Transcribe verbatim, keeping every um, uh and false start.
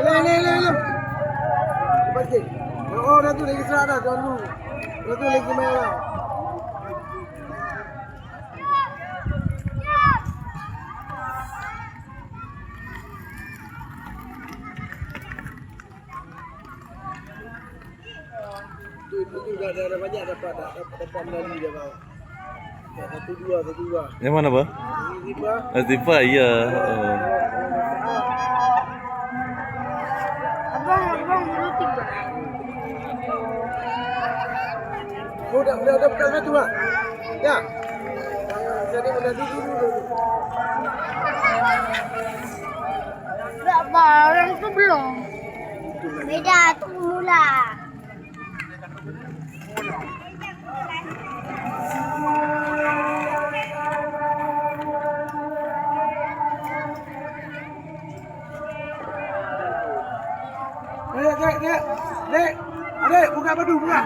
Eleh, eleh, eleh, eleh. Cepat sikit. Oh, dah tu lagi serak dah, tuan guru. Dah tu lagi main lah. Itu, itu dah, dah, dah banyak dapat, dah dapat, dapat medali dah, Bang. Dah satu dua, satu dua. Yang mana, Bang? Ini Zipa. Ah, Zipa, iya. Oh. Abang, abang, dulu tiga. Oh, dah, dah, dah buka satu, ah. Ya. Jadi, dah dulu, dulu, dulu. Tak, barang tu belum. Beda tu mula. Dek, dek, dek, dek. Adik, buka baju, buka.